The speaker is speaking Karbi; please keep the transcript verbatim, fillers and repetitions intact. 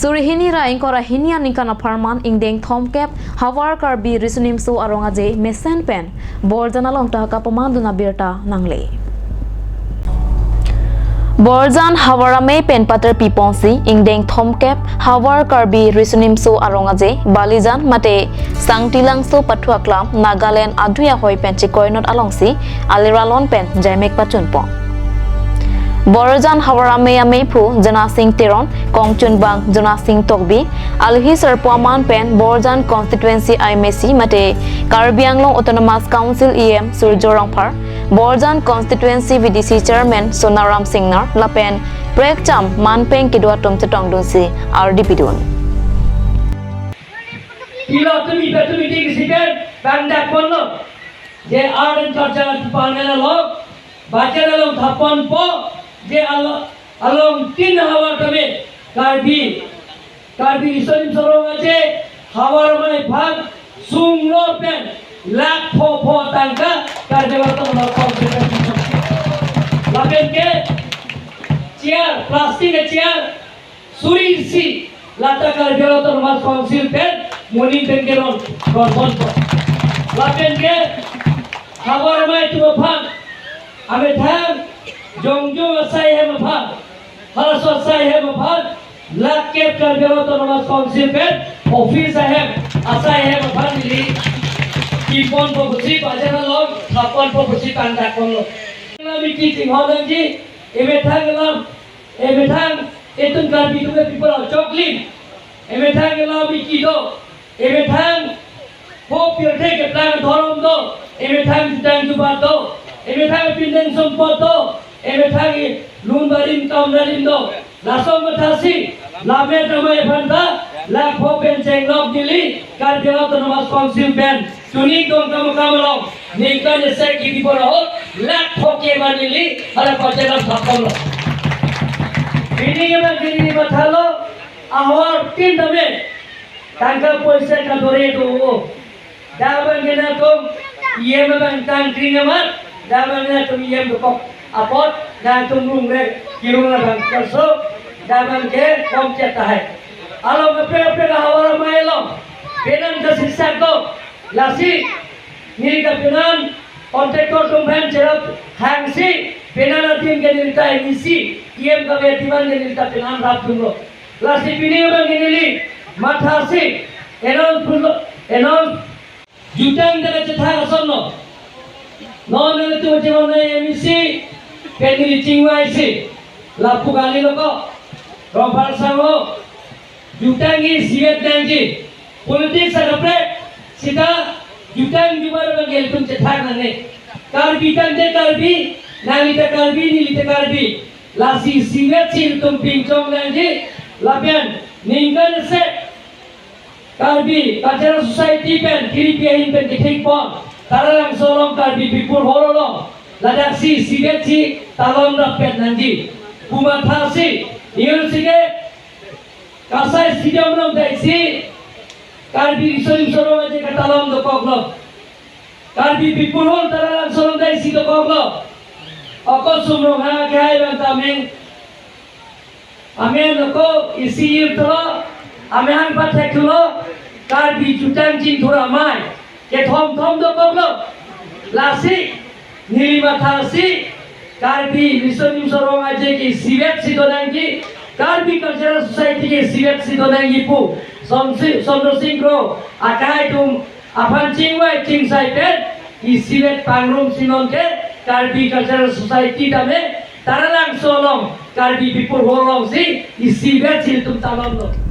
Suri hini ra ingkoi ra hini aningkan apharman ingdeng thomkep Havar Karbi Riso Nimso Arong Aje mesen pen Borjan along tahaka pemandun abirta nangle. Borjan Havar Amei pen pater piponsi ingdeng thomkep Havar Karbi Riso Nimso Arong Aje Balijan mate Sangti Langso pathu aklam Nagaland adui ahoi pen chikoinot alongsi aliralon pen jaimek pachunpon. Borjan Havar Amei ameiphu Jonasing Teron, kongchunbang Jonasing Tokbi, alohi sarpo aman pen Borjan constituency I M A C mate Karbi Anglong Autonomous Council E M Surjya Rongphar, Borjan constituency V D C chairman Sonaram Singnar lapen prekjam manpeng kedo atum chetongdunsi ardi pidun. Pilo tumi pe tumi ting si pen bangdak ponlo. Je Art and Culture Department along budget along thaponpo, je alo-, along tin havar tame Karbi, Karbi Riso Nimso Arong Aje Havar Amei aphan sumlo pen lakh pho pho tangka Karbi Anglong Autonomous Council pen. Lapen ke chair, plastic ke chair, suri isi lata Karbi Anglong Autonomous Council pen moning pen keron ronpon po. Lapen ke Havar Amei atum aphan, amethang jongjong asai ahem aphan, halaso asai ahem aphan lakh kep Karbi Anglong Autonomous Council pen office ahem, asai ahem aphan neli kipon po pusi, budget along thaponpo pusi tangka ponlo. Nami kiting ho nangji, emethang alam, emethang itum Karbi atum ke people of choklim. Emethang alam iki do. Emethang ho pirthe keplang dhorom do. Emethang jutang jubat do. Emethang pindeng sumpot do. Emethang lun barim kam narim do. Laso mathasi Lammet Amei aphan ta lakh pho pen chenglok neli Karbi Anglong Autonomous Council pen tunik dong kam kam along ningkan isi kidi pon ahut lakh pho ke man neli hala pachelam thapon lo. Pini ke man neli mathalo, ahor tin tame tangka poisa kadore do. Dak abang ke nangtum E M abang tangkring amat, dak abang ke nangtum E M dokok apot, nangtum rung rek kirung abang kerso, dak abang ke kom chet tahai. Along kaprek kaprek Havar Amei along penan kasiksak do, lasi neli kapenan contractor atum aphan cherap hangsi penan adim ke neli ta M E C, E M kave adim an ke neli ta penan rapdunlo. Lasi pini abang ke neli mathasi announce pulo, announce jutang dak kachethak ason lo. Non nelitum chingvai M E C pen neli chingvaisi, lapu kalilo ko, Rongphar asangho, jutang isivet nangji. Politics akaprek sita jutang jubar abang ke ilitum chethak nangne. Karbi tangte Karbi, nangli ta Karbi, neli ta Karbi. Lasi isivet si ilitum pinchong nangji, lapen ningkan isi Karbi Cultural Society pen kiripi ahin pen kethekpon Taralangso along Karbi People Hall along ladaksi isivet si talon rapet nangji pu mathasi, ingkoi si ke Kasai Stadium along daksi Karbi Riso Nimso Arong Aje katalon dokoklo. Karbi People Hall Taralangso along daksi dokoklo. Ako sumrong ha kehai abang ta ameng, amen ako isi ir thulo, amehang pathek thulo, Karbi jutang chingthur amei kethom thom dokoklo. Lasi neli mathasi Karbi Riso Nimso Arong Aje ke isivet si donangji, Karbi Cultural Society ke isivet si donangji pu Somsi-, Somdor Sing Kro akai atum aphan chingvai chingsai pen isivet pangrum si non ke Karbi Cultural Society tame Taralangso along Karbi People Hall alongsi isivet si ilitum talonlo.